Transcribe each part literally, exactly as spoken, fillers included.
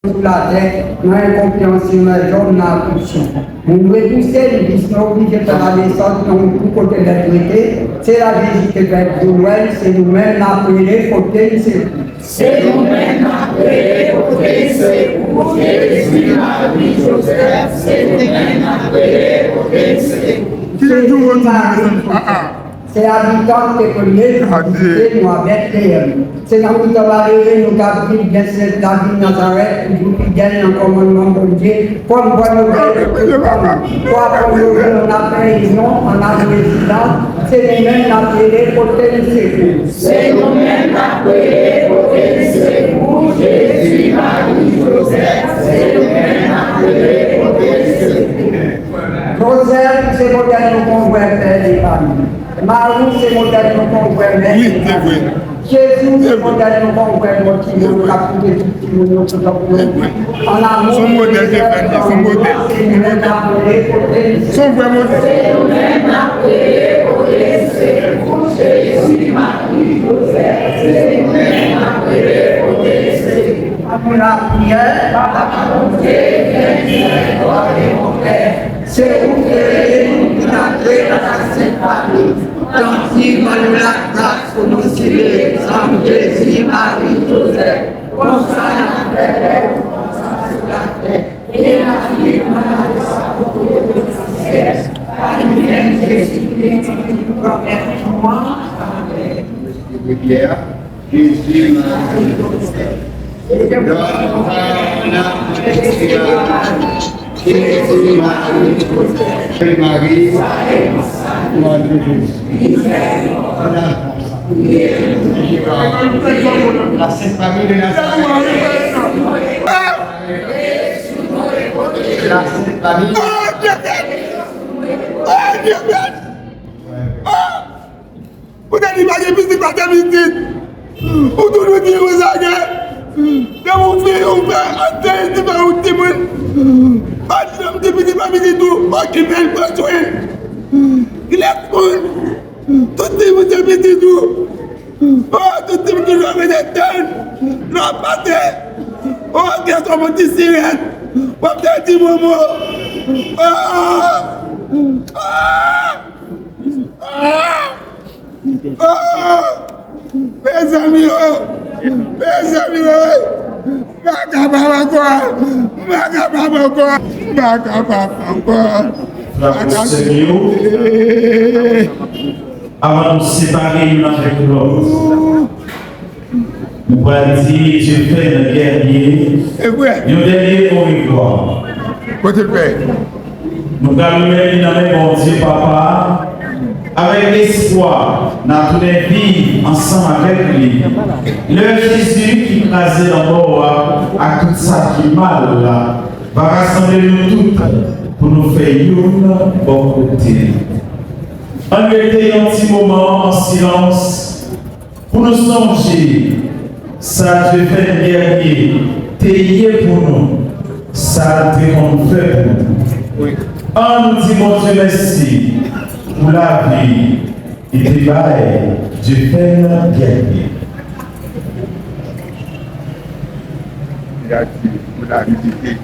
sou latè, nan enkonpreyansyon, nan lèzòm, nan afliksyon. Nou dwe pouse, nou plis nou oblije fè ladesant nan yon kou kote lèt rete. Se la Jezi te fè gwo Nwèl, se nou menm n ap rele pote n sekou. Se nou menm n ap rele pote n sekou, Jezi, Mari, Jozèf, se nou menm n ap rele pote n sekou. Jezi, Mari, Jozèf. Se abitan ki te premye vizite nou a Bètleyèm. Se nan mitan malere nou t ap viv, gen sèt lavil Nazarèt, toujou fidèl nan kòmandman Bondye, kòm bòn nòvèl pou tout fanmi. Pou aprann yo di, ann afè inyon, ann afè rezidans, se nou menm n ap rele pote n sekou. Se nou menm n ap rele pote n sekou, Jezi, Mari, Jozèf, se nou menm n ap rele pote n sekou. Jozèf se modèl nou konn wè pè de fanmi. Mari se modèl nou konn wè mè de fanmi. Jezi se modèl nou konn wè bon timoun k ap koute tout timoun yo pou zòt yo. An amou, se yon modèl de fanmi, se yon modèl. Se yon vrè modèl. Ann nou lapriyè. Papa Bondye, fè mizèrikòd e bonè. Se ou ki te rele nou pou n antre nan lasent fanmi. Tanpri, ban nou lagras pou nou swiv egzanp Jezi, Mari, Jozèf. Konsa, n ap fè lèzòm kontan sou latè. E n ap viv nan ladesant pou Jezi Kris. Pa li menm, Jezi Kris, ki pwomèt nou an. Amèn. Jezi, Mari, Jozèf. Jezi, Mari, Jozèf. Mari, Mari, Jozèf. La Sainte Famille de Nazareth. La Sainte Famille. Ou te di pa gen pitit, pa gen pitit. Ou toujou di ou zagè. Depi ou fè, ou fè, an te di pa ou timoun. Pa di lòm di pitit pa pitit ou, okipe l, pran swen l. Kilès moun? Tout timoun se pitit ou. Oh, tout timoun toujou ap rete tann. Lè w ap pase. Oh, kilès w ap yon ti sirèt. W ap fè ti momo. Oh! Oh! Oh! Mezanmi o! Mezanmi o! M pa kapab ankò! M pa kapab ankò! M pa kapab ankò! Frè ak sè yo, avan nou separe youn avèk lòt, nou pral di Dieuphène Guerrier yon dènye orevwa. Kote l pè? Nou pral remèt li nan men Bondye Papa a, avèk espwa n a tounen viv ansanm avèk li. Lè Jezi ki kraze lanmò a ak tout sa ki mal la va rasanble nou tout pou nou fè youn bò kote. Ann rete yon ti moman an silans pou nou sonje sa Dieuphène Guerrier te ye pou nou, sa l te konn fè pou nou. Ann nou di Bondye mèsi pou lavi li te bay Dieuphène Guerrier. Pou lavi li te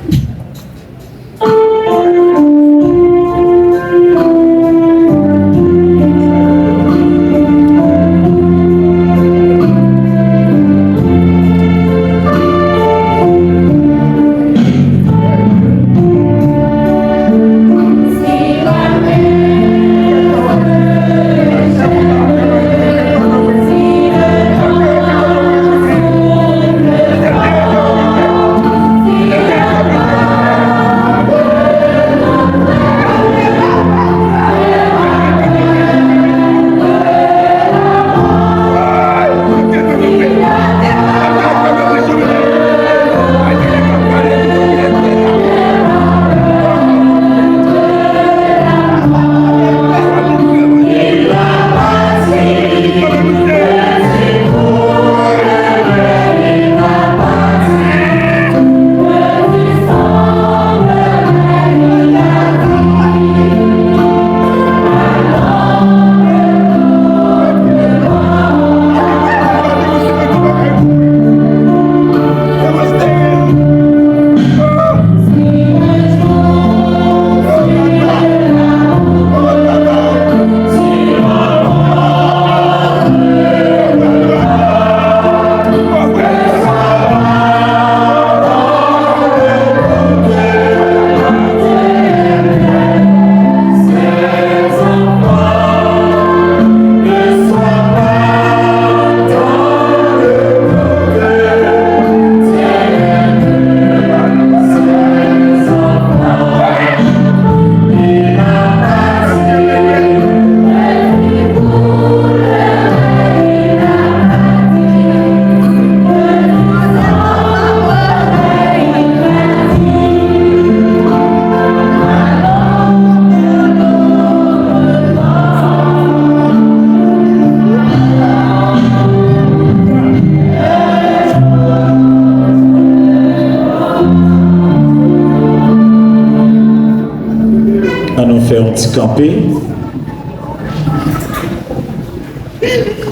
Ti kanpe.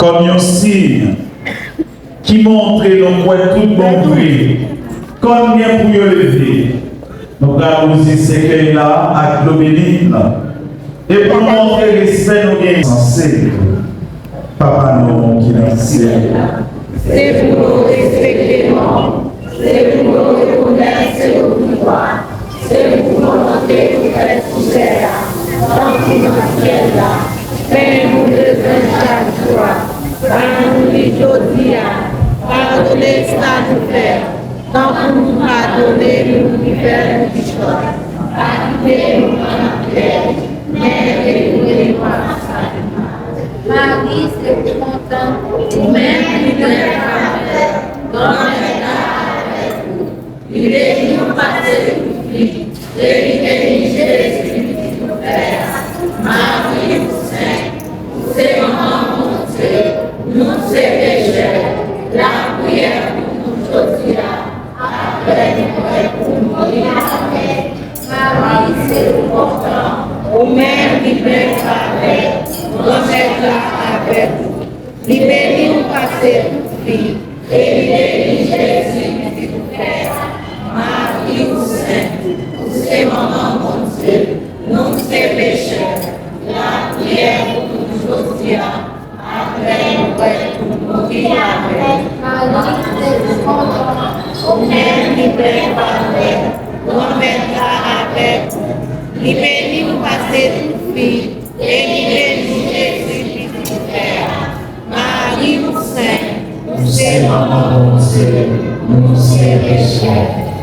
Kòm yon siy ki montre nou kwè tout bon vre, kòn gen pou yo leve, nou pral wouzi sèkèy la ak dlo beni la. E pou montre respè nou gen sanse, Papa nou ki nan syèl la. Se pou nou respekte non w, se pou nou rekonèt se ou ki wa, se pou volonte w fèt sou tè a, tankou nan syèl la. Pen nou bezwen chak jou a, ba nou li jodi a. Padone sa nou fè, tankou nou padone moun ki fè nou dichòt. Pa kite nou pran nan pyèj, men delivre nou ansanm. Mari, se pou kontan, ou menm ki plen favè, Granmèt la avèk ou. Li beni ou pase tout fi, e li beni Jezi, pitit ou fè a. Mari, ou sent, ou se manman Bondye, nou se pechè, lapriyè pou nou jodi a, apre nou prè pou mouri. Amèn. Mari, se ou kontan, ou menm ki plen favè, Granmèt la avèk ou. Li beni ou pase tout fi, e li beni Jezi, pitit ou fè a. Mari, ou sent, ou se manman Bondye, nou se pechè, lapriyè pou nou jodi a, apre nou prè pou mouri. Amèn. Mari, se ou kontan, ou menm ki plen favè, Granmèt la avèk ou. Li beni ou pase tout fi, e li beni Jezi, pitit ou fè a. Mari, ou sent, ou se manman Bondye, nou se pechè,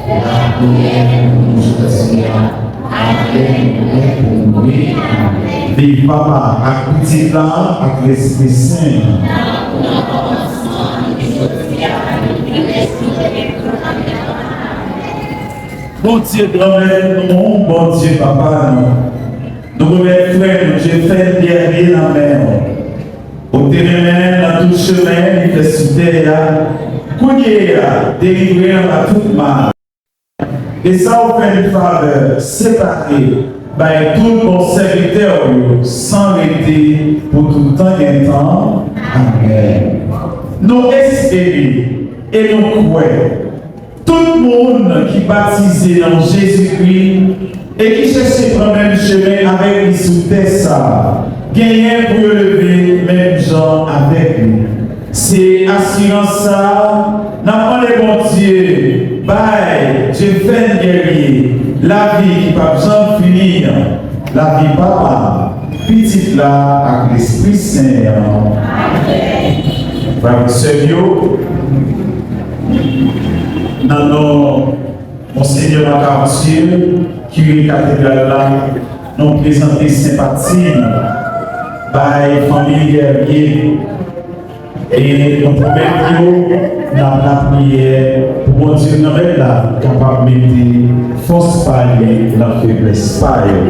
lapriyè pou nou jodi a, apre nou prè pou mouri. Amèn. Viv Papa, ak Pitit la, ak Lespri Sen an. Bondye Granmèt nou, Bondye Papa nou, nou remèt frè nou Jefèn Guerrier nan men w. Ou te renmen l nan tout chemen li fè sou tè a. Kounye a, delivre l anba tout mal. E sa w fè n favè, separe, bay tout bon sèvitè w yo, san rete, pou tout tan gen tan. Amèn. Nou espere e nou kwè. Tout moun ki batize nan Jezikri e ki chèche pran menm chemen avèk li sou tè sa a, genyen pou yo leve menm jan avèk li. Se asirans sa a, n ap mande Bondye bay Jefèn Guerrier lavi ki p ap janm fini an, lavi Papa, Pitit la ak Lespri Sen an. Frè ak sè m yo, nan non Monseyè Marc Arthur, kire katedral la, nou prezante senpati n bay fanmi Guerrier. E nou pwomèt yo n ap lapriyè pou Bondye Granmèt la kapab mete fòs pa li nan feblès pa yo.